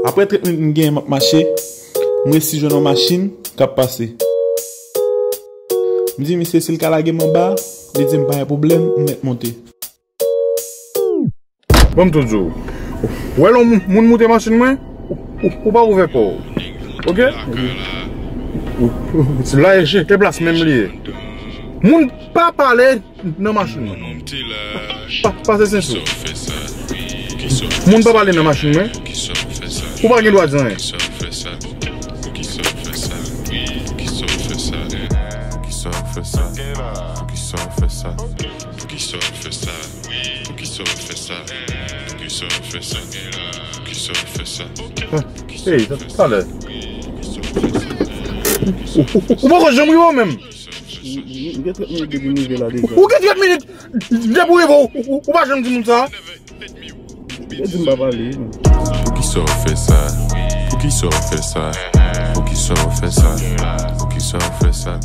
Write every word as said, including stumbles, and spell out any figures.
Apre trant minit m genyen m ap mache, m resi jwenn yon machin k ap pase. M di misye si l ka lage m anba, li di m pa gen pwoblèm, m mèt monte. Ban m tou di w. Ou wè lè yon moun, moun moute machin mwen, ou, ou, ou pa ouvè pòt ou. Oke? La e je, e plas menm li ye. Moun pa pale nan machin mwen. Pa, pase sensou. Moun pa pale nan machin mwen. Ou pa gen dwa di anyen. Poukisa w fè sa? Poukisa w fè sa? Poukisa w fè sa? Poukisa w fè sa? Poukisa w fè sa? Poukisa w fè sa? Poukisa w fè sa? Poukisa w fè sa? Hey, talè. Ou, ou, ou poko janm rive ou menm. M gen trant minit depi m rive la deja. Ou gen trant minit depi w rive, ou, ou, ou pa janm di moun sa. Yo di m pa pale. Poukisa w fè sa? Poukisa w fè sa? Poukisa w fè sa? Poukisa w fè sa?